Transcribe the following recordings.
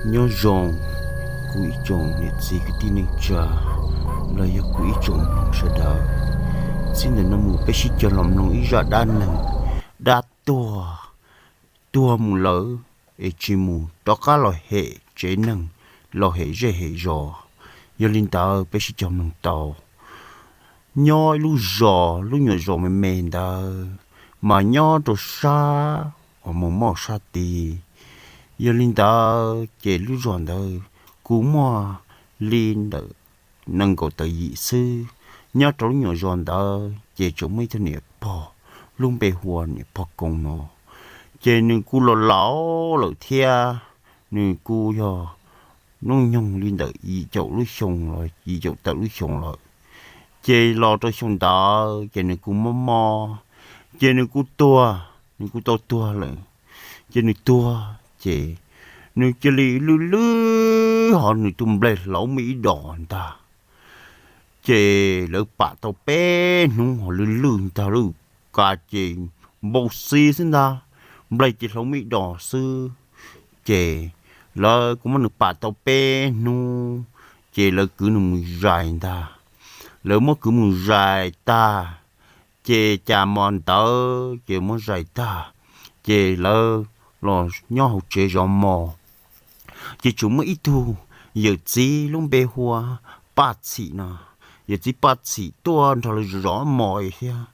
Nyob zoo kuv ib tsoom niam txiv kwv tij neej tsa los yog kuv ib tsoom mloog sawv daws. Txij ntawm no mus peb sib cog los mloog ib zaj dab neeg dab tuag, tuag mus lawm es tsis mus rov qab los hem tsev neeg, los hem zej hem zos. Yog li ntawd peb sib cog mloog tau. Nyob ib lub zos, lub nyuam zos me me ntawd mas nyob rau sab uas mus moj sab tid. Yog li ntawd ces lub zos ntawd kuj muaj li ntawm nees nkaum tawm yim xwb. Nyob rau lub nyuam zos ntawd ces tseem muaj ib tug niam pog, lub npe hu ua niam pog Koob no. Ces nws kuj los laus lawm thiab, nws kuj yog hnub nyoog li ntawm yim caum lub xyoo los yim caum tawm lub xyoo lawm. Ces los rau xyoo ntawd ces nws kuj mob mob, ces nws kuj tuag, nws kuj tau tuag lawm. Ces nws tuag ces nws cia li lwj lwj hos nws tus nplaig hlau muaj ib dos ntag. Ces lawv pam tau peb hnub hos lwj lwj ntag lawm, ka ces npau xi xwb ntag, nplaig ces hlau muaj ib dos xwb. Ces lawv kuj muab nws pam tau peb hnub, ces lawv kwv nws mus zais ntag. Lawv muab kwv mus zais tag, ces cas mo ntawd ces muab zais tag, ces lawv los nyob hauv tsev zov mos. Ces tseem muaj ib tug yawm txiv lub npe hu ua Paj Txhim no. Yawm txiv Paj Txhim tuaj nrog lawv zov mos thiab,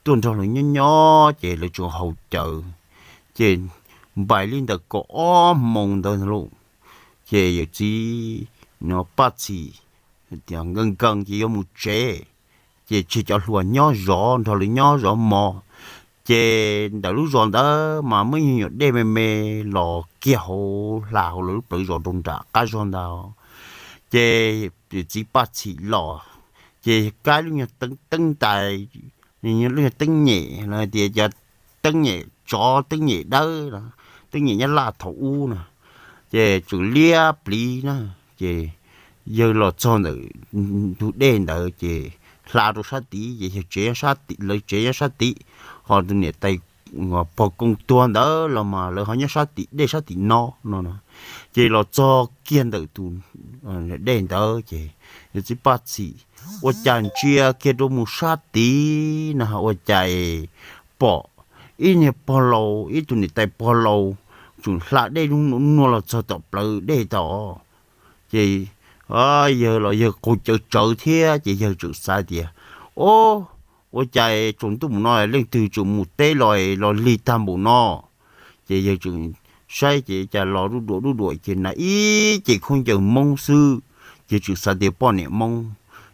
tuaj nrog lawv nyob nyob ces lawv tseem haus cawv. Ces npaum li ntawm kaum ob moos ntawd lauj, ces yawm txiv no Paj Txhim tias nkees nkees ces yuav mus tsev, ces tseg cov hluas nyob zov nrog lawv nyob zov mos. Ces ntawm lub zos ntawd mas muaj ib nyuag dej me me los kiag hauv hla hauv lawv lub plawv zos rau nram qab zog ntawd. Ces yawm txiv Paj Txhim los, ces kab lub nyuag teeb tais, lub nyuag teeb nyem los tias cov teeb nyem tsov teeb nyem dawb, teeb nyem Nyab Laj thaum ub na, ces tseem liab pliv na. Ces yawg los txog ntawm ntug dej ntawd ces hla rau sab tid ces yawg tsev, lawv tsev nyob sab tid, ho tus niam tais pog Koob tuag ntawd los mas lawv ho nyob sab tim dej sab tim no no. Ces los txog kiag ntawm tus dej ntawd ces yawm txiv Paj Txhim ua cas ntsia kiag rau mus sab tid na ua cas pom ib niag pog laus, ib tug niam tais pog laus tseem hla dej nuj nuav los txog tom plawv dej tod. Ces yawg los yawg qaug cawv tsawv thiab ces yawg tseem xav tias, o, ua cas tsaus ntuj mus no leej twg tseem mus teb los los lig tag npaum no. Ces yawg tseem saib ces cas los duj duam duj duam ces na ib ce khaub ncaws Hmoob xwb. Yawg tseem xav tias poj niam Hmoob,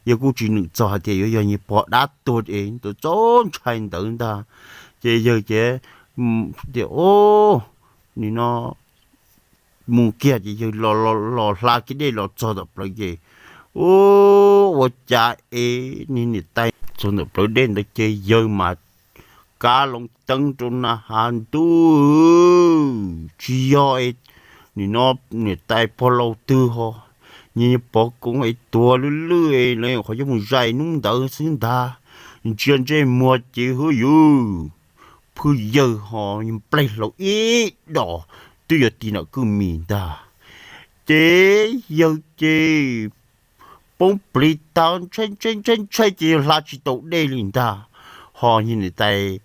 yawg kuj tsis num txog hais tias yuav yog niag pog dab tuag es txaus ntshai ntawd ntag. Ces yawg ces tias, o, nim no mus kiag ces yawg los hla kiag dej los txog tom plawv ces, u, ua cas es niag niam tais txog ntawm plawv dej ntawd ces yawg mas kav loo teeb rau na has ntuj, tsis yog nim no niam tais pog laus twg ho, niag pog Koob es tuag lwj lwj lawv qhov coj mus zais hnub ntawd xwb ntag. Ntsia ntsej muag ces hwb yus, phwj yawg ho nplaig hlau ib dos twb yuav tig nram kwj mis ntag. Ces yawg ces poob plig tag ntshai ntshai ntshai ntshai ces yawg hla tsis tau dej li ntag. Ho niag niam tais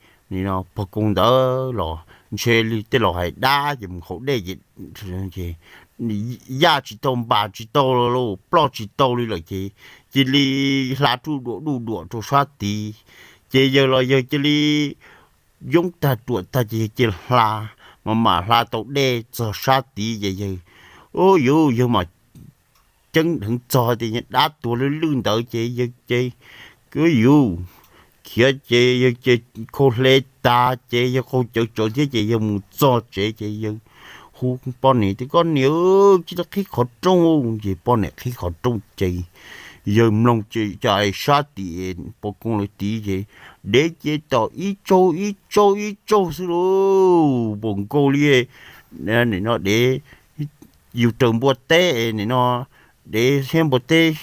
pog Koob ntawd los ntshe li tej laus hais dab ces mus haus dej ces yaj tsis tau npas tsis tau los ploj tsis tau li lawm ces cia li hla duj duam duj duam rau sab tid. Ces yawg los yawg cia li yoob tag ruam tag ces yawg cia li hla, mas mam hla tau dej txog sab tid ces yawg, u, yus yawg mam ceeb dheev txog tias dab tuag lwj lwj ntawd ces yawg ces, u, yus khiav ces yawg ces khau hle tag ces yawg qaug cawv tsawv thiab ces yawg mus txog tsev ces yawg hu poj niam tias, koj niam, tsis tau qhib qhov rooj. Ces poj niam qhib qhov rooj ces yawg mloog ces cas sab tim pog Koob lawv tid ces dev ces tom ib tsaug ib tsaug ib tsaug xwb lauj, npaum nkaus li nim no dev yus raws npua teb nim no, dev thiab npua teb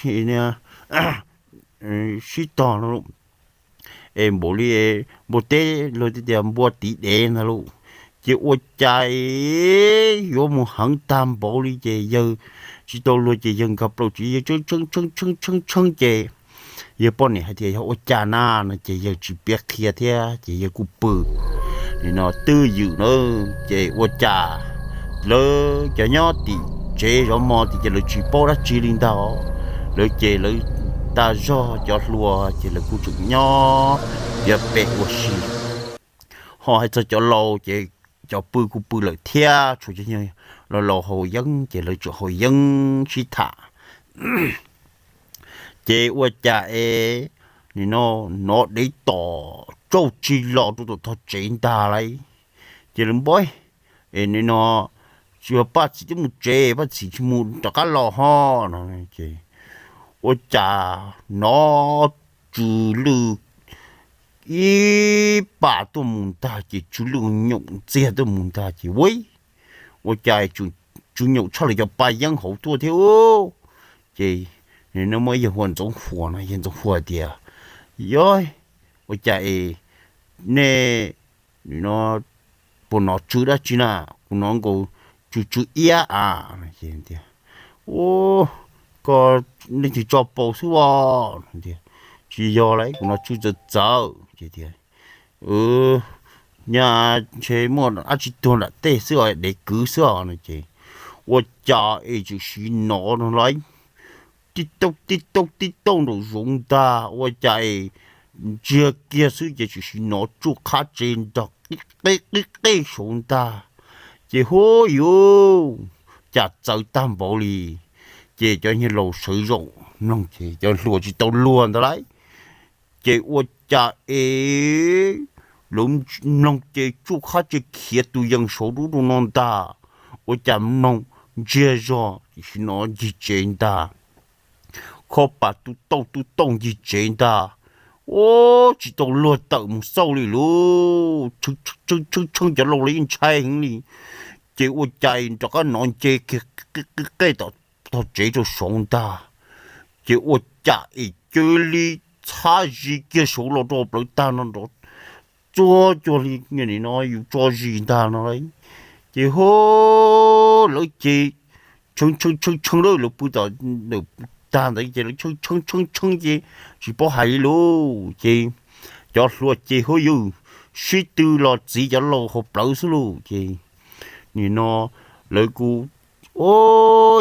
sib tog no, es npaum li npua teb los tias npua tiv dev ntag lauj. Ces ua cas yuav mus heev tag npaum li ces yawg tsis tau luag ces yawg nkag plaws tsev, yawg tshee tshee tshee tshee tshee ces yawg poj niam hais tias yog ua cas na no ces yawg tsis piav qhia thiab ces yawg kuj pw. Nim no twj ywm na, ces ua cas lawv cov nyob tim tsev zov mov tim ces lawv tsis paub dab tsi li ntag. Lawv ces lawv tag zog cov hluas ces lawv kuj tseem nyob piav pem ua si. Ho hais txog cov laus ces cov pw kuj pw lawm thiab, tshuav cov laus haus yeeb ces lawv tseem haus yeeb sib tham. Ces ua cas es nim no hnov dev tom tsauj tsi los rau tom tog tsev ntag lauj. Ces lawv npaj es nim no tsis yog Paj Txhim twb mus tsev, Paj Txhim tsis mus rov qab los ho no. Ces ua cas hnov tsw lwj ib pas tuaj mus ntag ces tsw lwj nyaum ntxiag tuaj mus ntag ces ua, ua cas tsw nyaum tshaj lawv cov pa yeeb hauv tuaj thiab. Ces nim no muaj ib yawg hu ua Ntxoov Huas no, yawg Ntxoov Huas tias, yog ua cas es nej puas hnov tsw dab tsi na? Kuv hnov nkaus tsw tsw iab a. Ces tias, u, koj nej tsis tso paus xwb os. Tsis yog lauj, kuv hnov tsw txawv txawv. Ces tias, nyaj ntshe muaj dab tsi tuag nram tej xwb os, dev kwv xwb os no ces ua cas es tseem sim hnov no lauj, tib tooj tib tooj tib tooj nraum zoov ntag, ua cas es ntsiag kiag xwb ces tseem sim hnov tsuj qhab tsev nrog qib qeb saud ntag. Ces hu yuv, cas txawv tag npaum li. Ces cov niag laus sawv zaum mloog ces cov hluas tsis tau luag ntag lauj. Ces ua cas es lawv mloog ces tsuj qhab tsev khiav tus yees saud dub rau no ntag. Ua cas mloog ntsiag zog sim hnov ncig tsev ntag, khob pas tu tauj tu tauj ncig tsev ntag. Ua tsis tau luag tawm mus xauj li lauj, tshee tshee cov laus los yeej ntshai heev li. Ces ua cas rov qab hnov nce kiag qeb tom tog tsev rau saud ntag. Ces ua cas es cia li txhab zis kiag saud los rau plawv tag no nrov txuag cuag li no yus tso zis ntag no. Ces hu lawv ces tshee tshee tshee tshee lawm, lawv pw tom tag ntawd ces lawv tshee tshee tshee tshee ces tsis paub hais li lauj. Ces cov hluas ces hu yus sib tw los txiv cov laus hauv plawv xwb lauj. Ces nim no lawv kuj, o,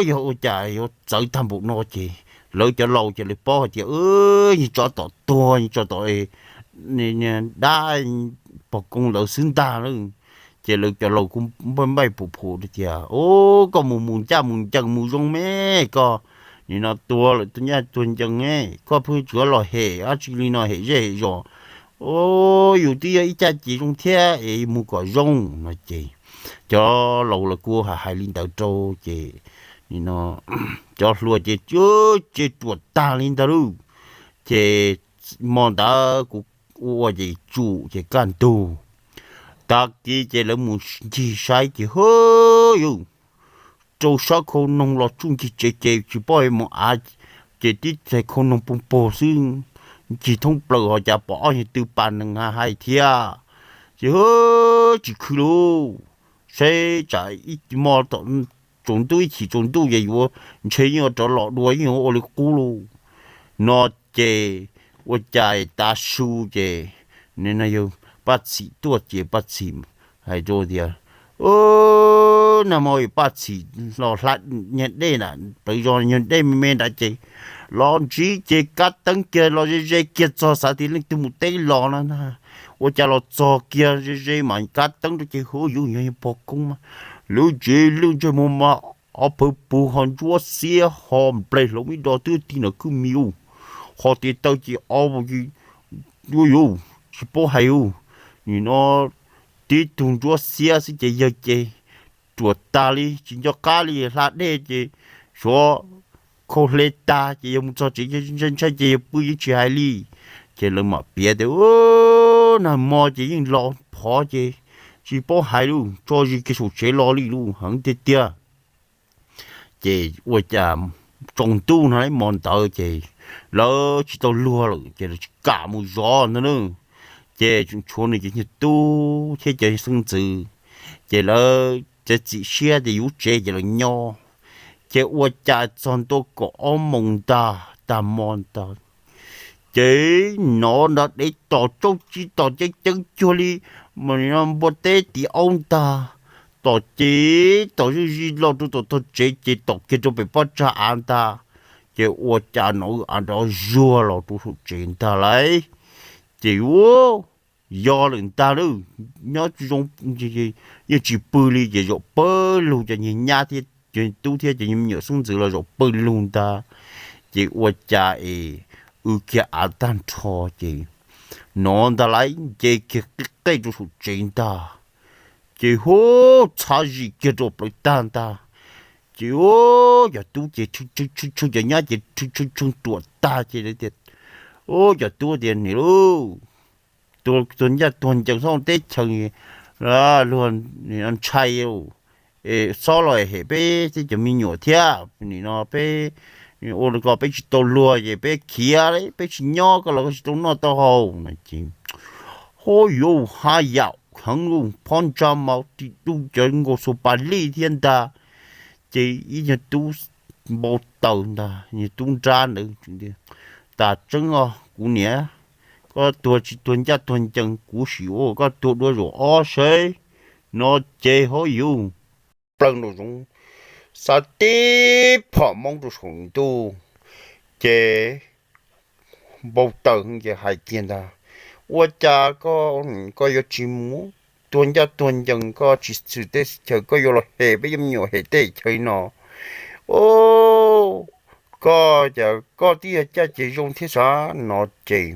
yog ua cas yuav txawv tag npaum no ces lawv cov laus ces lawv paub hais tias yeej tsov tom tuag, yeej tsov tom dab pog koob ntawd xwb ntag lauj. Ces lawv cov laus kuj npaij npaij pum phum tias, o, koj mus mus ncaj mus ncees mus zoo me, koj nim no tuag lawm tuag ncaj tuag ncees, koj pheej tsuav los hem dab tsi li no hem zej hem zos. O, yus twb yog ib caj ces zoo thiab es mus kom zoo no ces cov laus los kuj hais hais li ntawd rau ces nim no cov hluas ces tsuas ruam tag li ntawd lauj. Ces hmo ntawd kuv ua ces tsum ces kaj ntug, tag kis ces lawv mus ncig saib ces hu yus rau sab khau noog los tsuj ncig tsev ces tsis paub mus av, ces tib txhais khau noog poo pog xwb, ncig thoob plaws ho cas pom ob yawg tw pas nees hais thiab. Ces hu, tsis khwv lauj, saib tsam ib hmo tom tsaus ntuj ib chim tsaus ntuj ces yuav ntshe yeej yuav rov los dua yeej yuav ua li qub lauj no. Ces ua cas tav su ces yawg Paj Txhim tuaj ces Paj Txhim hais rau tias, nag hmo yawg Paj Txhim los hla nyuag dej na, pawv zos nyuag dej me me nrad ces los ntsib ces kab teeb kiag los ze ze kiag txog xav tias leej twg mus teb los no na, ua cas los txog kiag ze ze mas kab teeb rau ces hu yus yog pog koob mas lub tsev lwj ntsej muag mas ob phaw pug ho ntsuab xiab ho npleg hloov ib do twb tig nram kwj mis ub, ho tes taw ces ob ua yus tsis paub hais ub, nim no tib tug ntsuab xiab xwb ces yawg ces ruam tas li tsis nco qab li, hla dej ces suav khau hle tag ces yawg mus txog tsev ntshai ntshai ces yawg pw yeej tsis hais li. Ces lawv mam piav tias, nag hmo ces yeej los phov ces tsis paub hais lauj, tso zis kiag saum tsev los li lauj, heev tiag tiag. Ces ua cas tsaus ntuj no hmo ntawd ces lawv tsis tau luag lawm ces lawv tsis kam mus zov ntag na. Ces tshuav nws cov niag tub thiab cov xeeb ntxwv, Ces lawv txiav txim siab tias yuav tsev ces lawv nyob. Ces ua cas txog ntua kaum ob moos ntag, tag hmo ntag, ces hnov nrov dev tom tsaug tsis tom ceev ceev cuag li npua teb tiv aub ntag. Tom ces tom zij zij los rau tom tog tsev ces tom kiag rau pem pob tsag av ntag. Ces ua cas hnov av nrov zuag los rau saum tsev ntag lauj. Ces ua yog lawm ntag lauj, nyob zoo, yeej tsis pw li ces zaum pawg lug, cov niag nyab thiab cov tub thiab cov me nyuam xeeb ntxwv los zaum pawg lug ntag. Ces ua cas es wb kiag av tag nrho ces hnov ntag lauj, nce kiag qij qej rau saum tsev ntag. Ces hu txhav zim kiag rau plawv tag ntag. Ces cov tub ces tshee tshee, cov nyab ces tshee tshee ruam tag ces tias, cov tub tias, Niam lauj, tuag ncaj tuag ncees txhob ua teb chaws luag ntshai, es txhob los hem peb thiab cov me nyuam thiab. Nim no peb ua ko peb tsis tau luag ces peb khiav, peb tsis nyob, koj los koj tsis tau noj tau haus no ces, hu yuav haj yam heev, phob ntsa mas tis dub cov nkaus xuas pas lij thiab ntag. Ces ib nyuag tub npau taws ntag, nyuag tub nrab ntawd, Tas tseeb os kuv niam, koj tuag tsis tuag ncaj tuag ncees kuv sim ua koj tuag dua zaum ob seb no. Ces hu yuav plaws nraum zoov, xa tib phom moob rau saum ntuj, ces npau taws ces hais kiag ntag, Ua cas koj yuav tsis mus tuag ncaj tuag ncees, koj tsis xwm teb xwm chaw, koj yuav los hem peb cov me nyuam hem teb chaw no? Koj cas koj twb yog caj ces zoo thiab sav no. Ces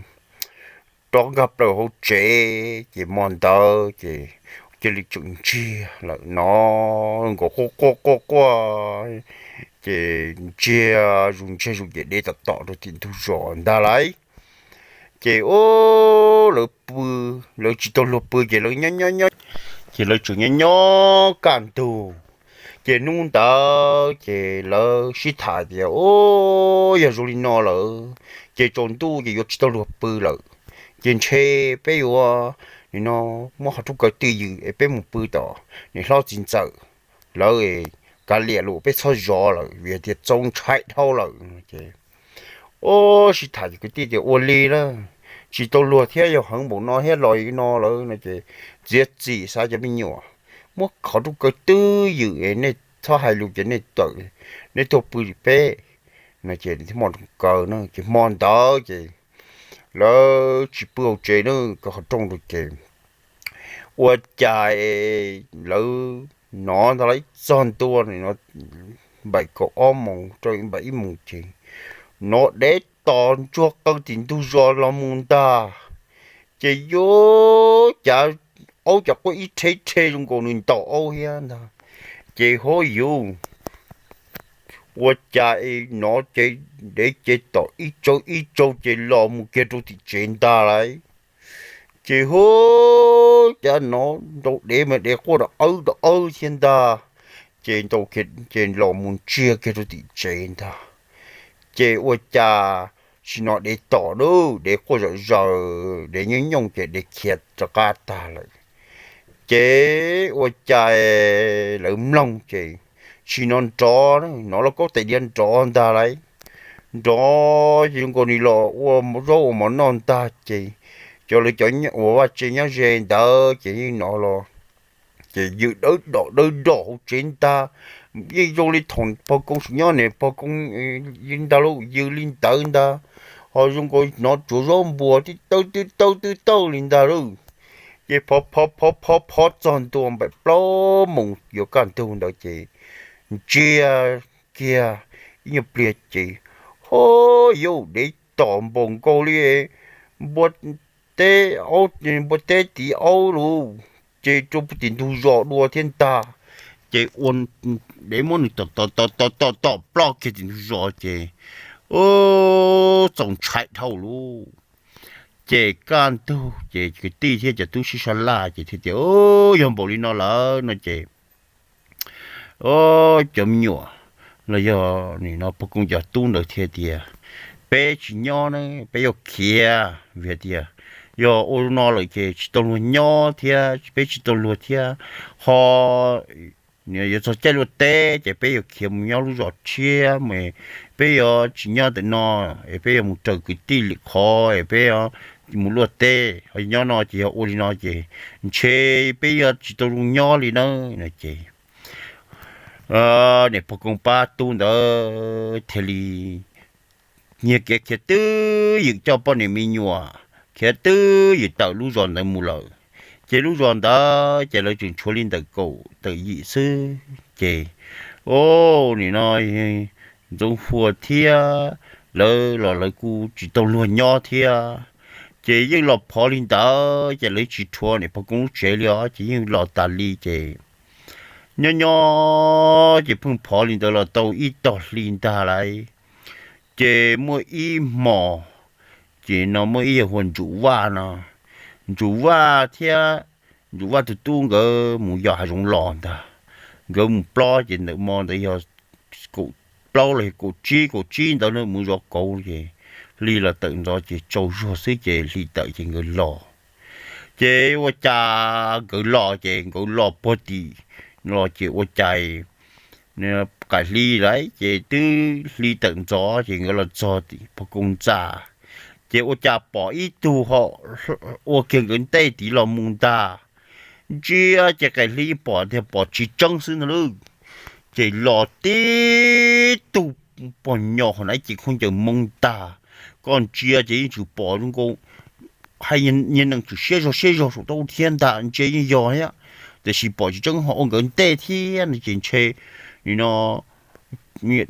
rov nkag plaws hauv tsev ces hmo ntawd ces cia li tseem ntsiag lawm no, nkaus quaj quaj quaj quaj, ces ntsiag zus ntsiag zus ces dev tom tom rau tim ntug zos ntag lauj. Ces ua lawv pw, lawv tsis tau luag pw ces lawv nyob nyob nyob, ces lawv tseem nyob nyob kaj ntug. Ces hnub ntawd ces lawv sib tham tias, Ua yog zoo li no lawm ces tsaus ntuj ces yuav tsis tau luag pw lawm, ces ntshe peb yuav nim no muab qhov rooj kaw twj ywm es peb mus pw tom niam hlob txiv ntxawm lawv, kav liam lus peb txhob zov lawm vim tias txaus ntshai dhau lawm no. Ces ua sib tham ces kwv tij tias, Ua li lawm, tsis tau luag thiab yog heev npaum no thiab los li no lawm no ces txiav txim xav cov me nyuam, muab qhov rooj kaw twj ywm, nej txhob hais lus ces nej tawm, nej tuaj pw peb no. Ces thiaj muab rooj kaw na, ces hmo ntawd ces lawv tsis pw hauv tsev na, kaw qhov rooj rau ces ua cas lawv hnov ntag lauj, txog ntua npaum kaum ob moos rau npaum ib moos ces hnov dev tom ntsuag qw tim ntug zos los mus ntag. Ces yuav cas aub cas quaj ib rhe rhe zoo nkaus nws ntaus aub thiab ntag. Ces hu yuav ua cas es hnov ces dev ces tom ib tsaug ib tsaug ces los mus kiag rau tim tsev ntag lauj. Ces hu cas hnov ntaus dev mas dev quaj rov awb rov awb thiab ntag. Ces ntaus ces los mus ntsiag kiag rau tim tsev ntag. Ces ua cas tsis hnov dev tom lawm, dev quaj zom zaws, dev nyooj nyooj ces dev khiav rov qab tag lawm. Ces ua cas lawv mloog ces tsis hnov nrov, hnov lauj kaub tais diav nrov ntag lauj. Nrov ces zoo nkaus nws los ua zaub ua mov noj ntag ces cov lawv cov uas vaj tse nyob ze ntawd ces yeej hnov los ces yws dawb dom dawb dom hauv tsev ntag. Yeej zoo li thaum pog koob tseem nyob ne, pog koob ntag lauj, yws li ntawd ntag. Ho zoo nkaus hnov tsuav zaub npua tib tawb tib tawb tib tawb li ntag lauj. Ces phov phov phov phov phov txog ntua npaum plaub moos yuav kaj ntug ntawd ces ntsiag kiag ib nyuag pliag ces, ho yuav dev tom npaum nkaus li npua teb, npua teb tiv aub lus, ces rau tim ntug zos dua thiab ntag. Ces ua dev muab nws tom tom tom tom tom ploj kiag tim ntug zos ces txaus ntshai dhau lawm. Ces kaj ntug ces kwv tij thiab cov tub sib sab laj ces thiaj tias, Yog npaum li no lawm no ces cov me nyuam los yog nim no pog koob cov tub ntawd thiaj tias, Peb tsis nyob ne, peb yuav khiav, vim tias yog ua no lawm ces tsis tau luag nyob thiab, peb tsis tau luag thiab. Ho yuav txog caij luaj teb ces peb yuav khiav mus nyob lub zos tshiab, peb yuav tsis nyob ntawm no, es peb yuav mus raws kwv tij lwm qhov, es peb mus luaj teb. Ho nyob no ces yog ua li no ces ntshe peb yuav tsis tau zoo nyob li nawb no ces niam pog koob pab tub ntawd thiaj li nyiag kev khiav twb ywm coj poj niam me nyuam, khiav twb ywm tawm lub zos ntawd mus lawm. Ces lub zos ntawd ces lawv tseem tshuav li ntawm kaum tawm yim xwb ces, o, nim no Ntxoov Huas thiab lawv los lawv kuj tsis tau luag nyob thiab. Ces yeej los phov li ntawd ces lawv tsis rhuav niam pog koob lub tsev li os, ces yeej los tas li ces nyob nyob ces pheej phov li ntawd los tau ib tog hli ntag lauj. Ces muaj ib hmos, ces no muaj ib yawg hu ua Ntsum Vaj no, Ntsum Vaj thiab Ntsum Vaj tus tub nkawd mus yos hav zoov los ntag. Nkawd mus plob ces ntawm mo ntawd yog kaum plaub los yog kaum tsib, kaum tsib ntawd na, mus zov kauv ces hli los tawm ntxov ces tsaus zuag xwb ces hli tawm ces nkawd los. Ces ua cas nkawd los ces nkawd los puag tim los ces ua cas qaim hli lawm ces twb hli tawm ntxov ces nkawd los txog tim pog koob ntxa. Ces ua cas pom ib tug ho ua kiag nkawd ntej tid los mus ntag. Ntsia ces qaim hli pom tias pom tsis tseeb xwb ntag lauj. Ces los tib tug pog nyo ho na ces khaub ncaws moo tag, koj ntsia ces yeej tseem pom zoo nkaus hais niag nees tseem siab zog siab zog saum taub thiab ntag, ntsia yeej yog thiab, tiam sis pom tsis tseeb ho ua nkawd ntej thiab no ces ntshe nim no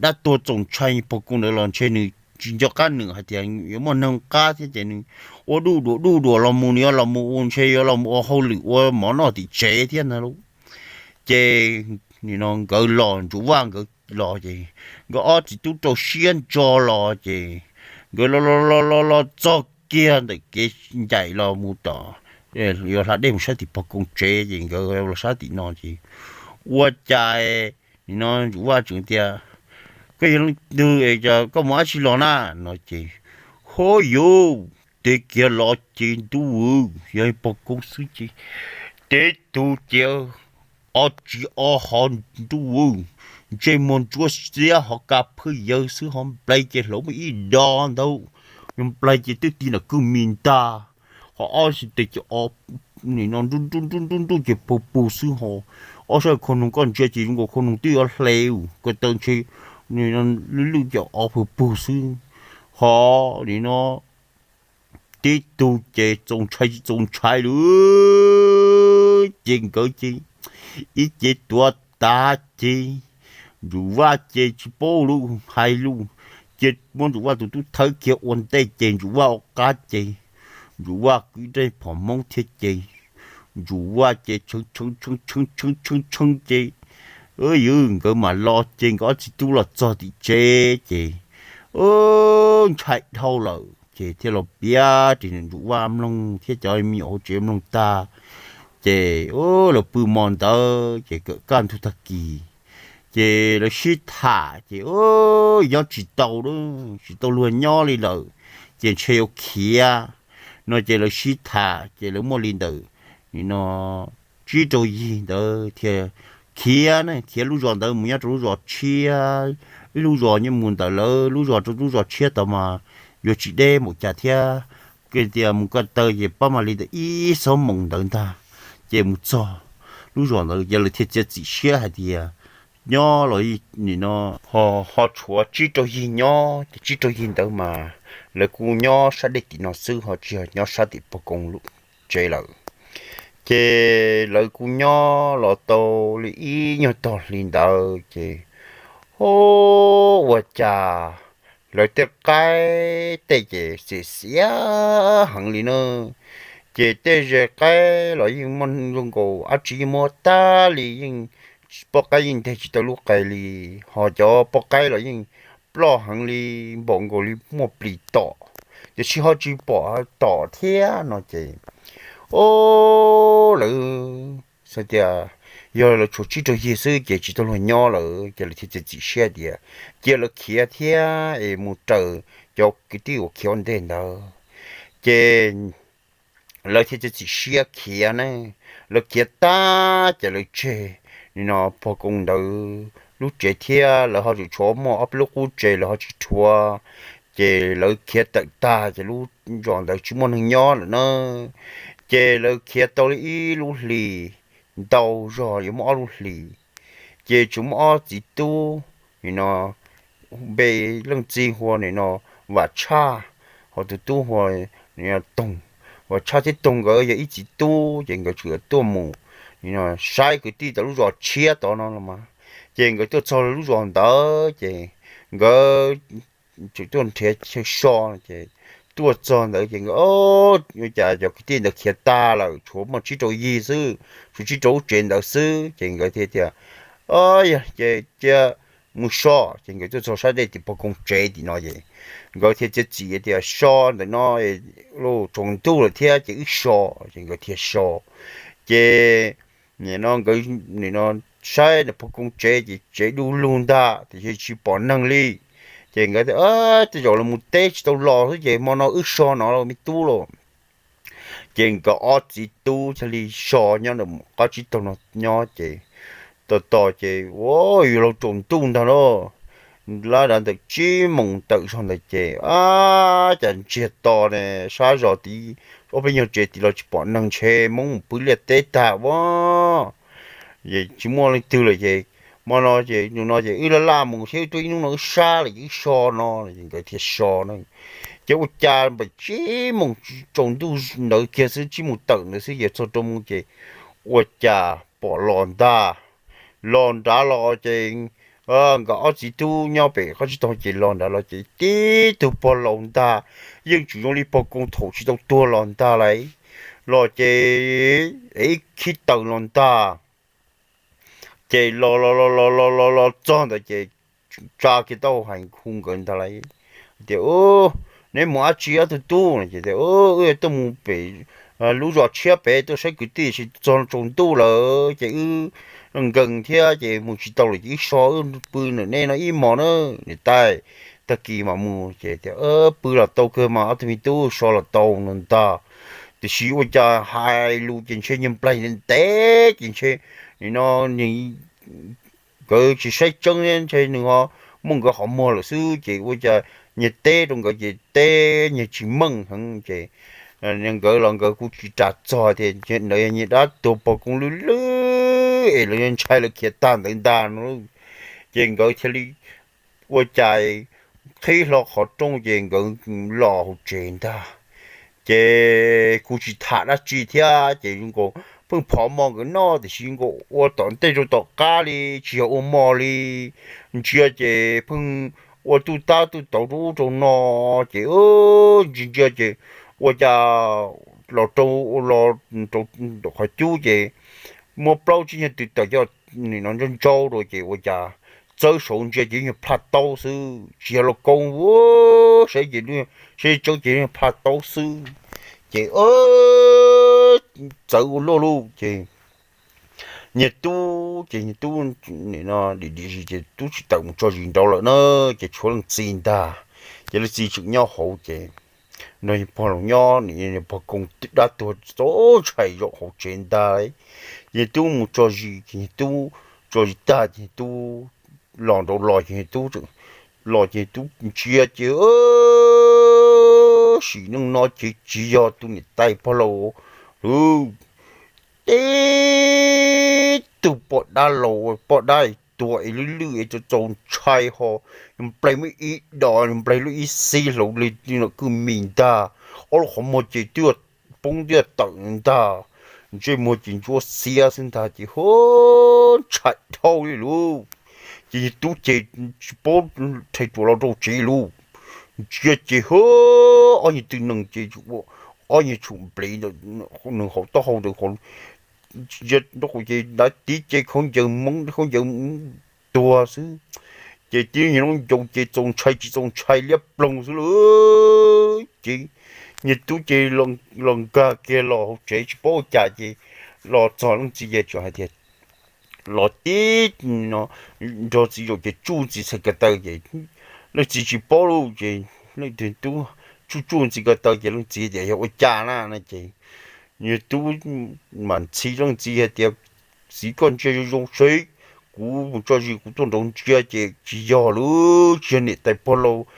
dab tuag txaus ntshai pog koob ntawd los ntshe nws tsis nco qab, nws hais tias yuav muaj neeg qab thiab ces nws ua duj duam duj duam los mus, nws yuav los mus ua, ntshe yuav los mus ua hauj lwm ua mov noj tim tsev thiab ntag lauj. Ces nim no nkawd los, Ntsum Vaj nkawd los ces nkawd ob txiv tub rau siab ntso los ces nkawd los los los los los txog kiag ntawm kev ncaim los mus tom, yuav hla dej mus sab tim pog koob tsev ces nkawd los sab tim no ces ua cas nim no Ntsum Vaj tseem tias, koj yog leej twg es koj mus dab tsi los na no ces, hov yuv, tes kiag los ces ntuj, yog pog koob xwb ces tib tug ces o tsiv o hov ntuj, ntsej muag ntsuab xiab hov ka phwj yawg xwb, hov nplaig ces hlauv muaj ib do ntawd, yog nplaig ces twb ti nram kwj mis ntag, hov ob sab tes ces o nim no nruj nruj nruj nruj ces pug pug xwb ho, ob sab khau noog koj ntsia ces zoo nkaus khau noog twb yuav hle, ko taw ntshe lwj lwj ces o pug pug xwb, ho nim no tib tug ces txaus ntshai tsis txaus ntshai lawm ces nkawd ces ib ce tuav tas ces Ntsum Vaj ces tsis paub lus hais lus, ces muab Ntsum Vaj tus tub thawb kiag ua ntej ces Ntsum Vaj ua qab ces Ntsum Vaj kwv ib rab phom hmoob thiab ces Ntsum Vaj ces tshee tshee tshee tshee tshee tshee tshee ces, yog nkawd mam los ces nkawd ob txiv tub los txog tim tsev ces ntshai dhau lawm ces thiaj los piav rau Ntsum Vaj mloog thiab cov me nyuam hauv tsev mloog tag. Ces lawv pw hmo ntawd ces kawm kaj ntug tag kis ces lawv sib tham ces nyob tsis tau, tsis tau luag nyob li lawm, ces ntshe yuav khiav no ces lawv sib tham ces lawv muaj li ntawm nim no tsib rau yig ntawd thiaj khiav ne, khiav lub zos ntawd mus nyob rau lub zos tshiab, ib lub zos nyob mus ntawm lawv lub zos rau lub zos tshiab tod mas yuav tsis deb npaum cas thiab, tias mus ko taw ces pab mam li ntawm ib xuab moos ntawd ntag ces mus txog lub zos ntawd ces lawv thiaj txiav txim siab hais tias nyob los nim no ho tshuav tsib rau yig nyob ces tsib rau yig ntawd mas lawv kuj nyob sab dej tim no xwb ho tsis yog nyob sab tim pog koob lub tsev lawm. Ces lawv kuj nyob los tau li ib nyuag tog hli ntawd ces ua cas lawv tej qaib tej ces xiam xiam heev li na. Ces tej ze qaib los yeej muaj zoo nkaus dab tsi yeej muaj tag li, yeej poj qaib yeej nteg tsis tau lub qe li, ho cov poj qaib los yeej ploj heev li, npaum nkaus li muaj plis tom, tiam sis ho tsis pom tom thiab no ces, o, lawv xav tias yog lawv tshuav tsib rau yig xwb ces tsis tau luag nyob lawm ces lawv thiaj txiav txim siab tias cia lawv khiav thiab es mus raws cov kwv tij uas khiav ua ntej ntawd. Ces lawv thiaj txiav txim siab khiav ne. Lawv khiav tag ces lawv tseg nim no pog Koob ntawd lub tsev thiab lawv ho tseem tshuav muaj ob peb lub qub tsev lawv ho tsis rhuav. Ces lawv khiav tawm tag ces lub zos ntawd tsis muaj neeg nyob lawm na. Ces lawv khiav tau li ib lub hlis ntau zog yuav muaj ob lub hlis, ces tseem muaj ob txiv tub nim no npe leej txiv hu ua nim no Vam Tshaj, ho tus tub hu ua Toog. Vam Tshaj thiab Toog nkawd yog ib txiv tub ces nkawd tseem tuaj mus nim no saib kwv tij tom lub zos tshiab tod no los mas. Ces nkawd tuaj txog lub zos ntawd ces nkawd tseem tuaj nrhiav chaw so, ces tuaj txog ntawd ces nkawd, ua cas cov kwv tij ntawd khiav tag lawm, tshuav muaj tsib rau yig xwb, tshuav tsib rau lub tsev ntawd xwb. Ces nkawd thiaj tias, Yog ces cia mus so. Ces nkawd tuaj txog sab dej tim pog Koob tsev tim no ces nkawd thiaj txiav txim tias, So ntawm no, tsaus ntuj lawm thiab ces wb so. Ces nkawd thiaj so. Ces nim no nkawd nim no saib pog Koob tsev ces tsev du lug ntag tiam sis tsis pom neeg li. Ces nkawd tias, Tej zaum los mus teb tsis tau los xwb ces hmo no wb so no los me tub los. Ces nkawd ob txiv tub thiaj li so nyob ntawm qab tsib taug no nyob ces tos tos ces ua yuav luag tsaus ntuj ntag lauj. Lab dav ntawm tsib moos tawm zog ntawd ces ab cas ntsiag to ne, sab zos tid ob peb nyuag tsev tid los tsis pom neeg, ntshe Hmoob mus pw liaj teb tag ua tsis muaj leej twg lawm ces hmo no ces ntu no ces wb laj laj mus thiab wb tuaj ib hnub no wb sab lawm ces wb so no es nkawd thiaj so na. Ces ua cas npaum tsib moos tsaus ntuj ntawd kiag xwb, tsib moos tawm ntawd xwb ces txog rau mus ces ua cas pom los ntag. Los nrad los ces nkawd ob txiv tub nyob pem qab tsib taug ces los nrad los ces tib tug pog laus ntag, yeej tseem zoo li pog Koob thaum tsis tau tuag los ntag lauj. Los ces ib khib taws los ntag. Ces los los los los los los los txog ntawd ces tsa kiag taub hau hais hu nkawd ntag lauj, tias, Neb mus dab tsi ob tug tub? Ces tias, Wb tuaj mus pem lub zos tshiab pem tuaj saib kwv tij, tsis txog tsaus ntuj lawm ces wb nkees thiab ces mus tsis tau lawm ces wb so wb pw ntawm nej no ib hmos na, niam tais, tag kis mam mus. Ces tias, Pw los tau kawg mas ob tug me tub, so los tau no ntag. Tiam sis ua cas hais lus ces ntshe nyuag nplaig ntev ces ntshe nim no nkawd tsis saib tseeb ntshe nws ho muaj nkawd qhov muag lawm xwb ces ua cas nyias teb rau nkawd ces teb nyias tsis meej heev ces nkawd los nkawd kuj tsis ras txog tias ntawd yog nyias dab tuag pog Koob lwj lwj es lawv ntshai lawv khiav tag ntawd ntag no. Ces nkawd thiaj li ua cas qhib hlo qhov rooj ces nkawd los hauv tsev ntag. Ces kuj tsis tham dab tsi thiab ces zoo nkaus pheej phov mov nkawd noj tiam sis zoo nkaus ua tom ntej rau tom qab li, tsis yog ua mov li. Ntsia ces pheej ua tuj tab tuj tauv rau ub rau no ces ntsia ntsia ces ua cas los rau los rau qhov cub ces muaj plaub tsib nyuag tw tawm coj nim no ntsaub ntsaub rau ces ua cas txawb saud ntsia ces nyuag plhaub taub xwb, tsis yog lauj kaub, saib ces, saib tseeb ces nyuag plhaub taub xwb. Ces txawv ua luaj lauj ces niag tub ces niag tub nim no dim dim zis ces tub tsis tawm mus tso zis nraud lawm na, ces tshuav leej txiv ntag. Ces leej txiv tseem nyob hauv ces nrog pog laus nyob, pog Koob dab tuag txaus ntshai zaum hauv tsev ntag. Ces tub mus tso zis ces tub tso zis tag ces tub los nraud los ces tub los ces tub ntsia ces sim neej no ces tsis yog tus niam tais pog laus lawm, tib tug poj dab laus, poj dab tuag es lwj lwj es txaus ntshai ho, nplaig muaj ib dos, nplaig lub ib xib hlo li kwj mis ntag, ob lub qhov muag ces twb poob twb tawm ntag, ntsej muag ces ntsuab xiab xwb ntag ces hu ntshai dhau li lauj. Ces tub ces tsis paub rhe ruam los rau tsev lauj, ntsia ces hu ob nyuag tw nees ces ua ob nyuag tshum nplev ntawm nws hauv taub hau ntawd, ces dav tiv ces khaub ncaws hmoob khaub ncaws tuag xwb. Ces tib nyuag noob ncoos ces txaus ntshai tsis txaus ntshai liab ploog xwb lauj. Ces niag tub ces los nkag kiag los hauv tsev tsis paub ua cas ces los txog leej txiv ces tseem hais tias, los tib no nrog txiv zaum ces tsuj txiv txhais ko taw ces leej txiv tsis paub lauj ces leej tub tsuj tsuj txiv ko taw ces leej txiv tias yog ua cas na no ces Nws tub mam ntxhi leej txiv hais tias, txiv, koj ntsia zoo zoo seb, kuv mus tso zis kuv tuaj nraud ntsia ces tsis yog lawm, tsis yog niam tais pog laus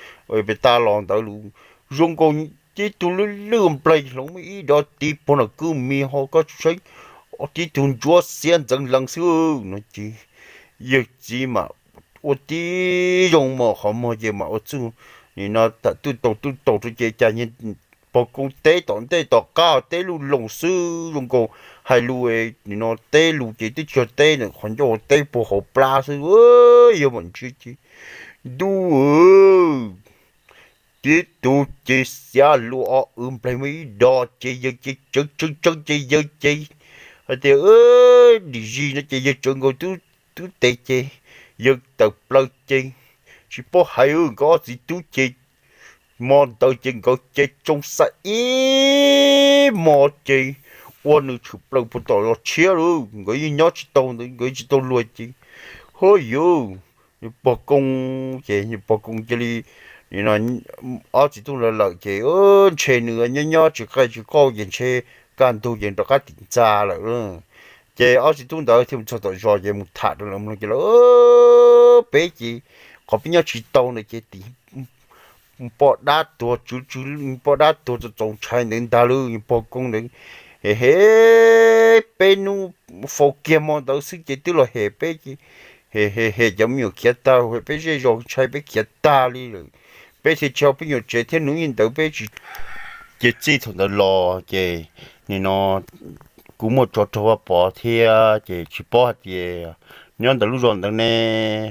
pem tas los ntawd lawm. Zoo nkaus tib tug lwj lwj nplaig hloov ib dov tiv pog no kwj mis ho koj tsis saib, tib tug ntsuab xiab ntxeev lees xwb no ces yawg txiv mas ua tib zoo mos qhov muag ces mam ua txuj nim no tam tuj taus tuj taus rau ces cas pog koob teb tom ntej tom qab teb lub loos xwb zoo nkaus hais lus nim no teb lus ces twb tsis yog teb ntawm qhov ncauj teb puag hauv plab xwb. Yawg mam ntsia ces ntuj, tib tug ces xiab lus o wv nplaig muaj ib dog ces yawg ces tsawv tsawv tsawv ces yawg ces hais tias, dim zis no ces yawg tsawv nkaus tub tes ces yawg tawm plaws ces tsis paub hais nkawd ob txiv tub ces hmo ntawd ces nkawd ces tsoo xav ib hmo ces ua nws tshwm plaws puag tom zos tshiab lawm, nkawd yeej nyob tsis tau ntawd, nkawd tsis tau luag ces, huab yuv, pog koob ces pog koob cia li ob txiv tub lawv lawm ces ntshe nws nyob nyob tsis qaij tsis qaug ces ntshe kaj ntug ces rov qab tim ntxa lawm. Ces ob txiv tub ntawd thiaj mus txog tom zos ces mus tham rau lawv mloog ces lawv, peb ces qhov peb nyob tsis tau ntawd ces tim poj dab tuag tswv tswv, poj dab tuag txaus txaus ntshai ntawd ntag lawm, pog koob ntawd hem hem peb hnub faus kiag hmo ntawd xwb ces twb los hem peb ces hem hem hem cov me nyuam khiav tag, hem peb zej zos ntshai peb khiav tag li lawm, peb thiaj tsis ho peb nyuam tsev thiab hnub ntawd peb tsis. Ces txij thaum ntawd los ces nim no kuv muaj tsov rog Vaj Pov thiab ces tsis paub hais tias nyob ntawm lub zos ntawd ne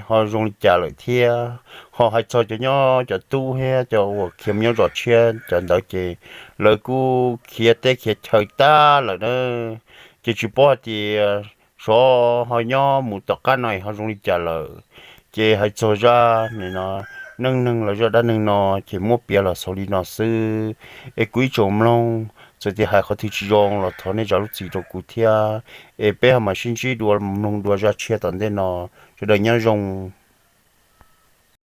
ho zoo li cas lawm thiab. Ho hais txog cov nyob cov tub thiab cov uas khiav mus nyob zos tshiab cov ntawd ces lawv kuj khiav teb khiav chaw tag lawm na, ces tsis paub hais tias xyov ho nyob mus tom qab no ho zoo li cas lawm. Ces hais txog zaj nim no neej neeg los zaj dab neeg no ces muab piav los xaus li no xwb. Es kuv ib tsoom mloog, txawm tias hais qhov twg tsis zoo los thov nej zam lub txim rau kuv thiab. Es peb ho mam sib ntsib dua mloog dua zaj tshiab tom ntej no. Sawv daws nyob zoo.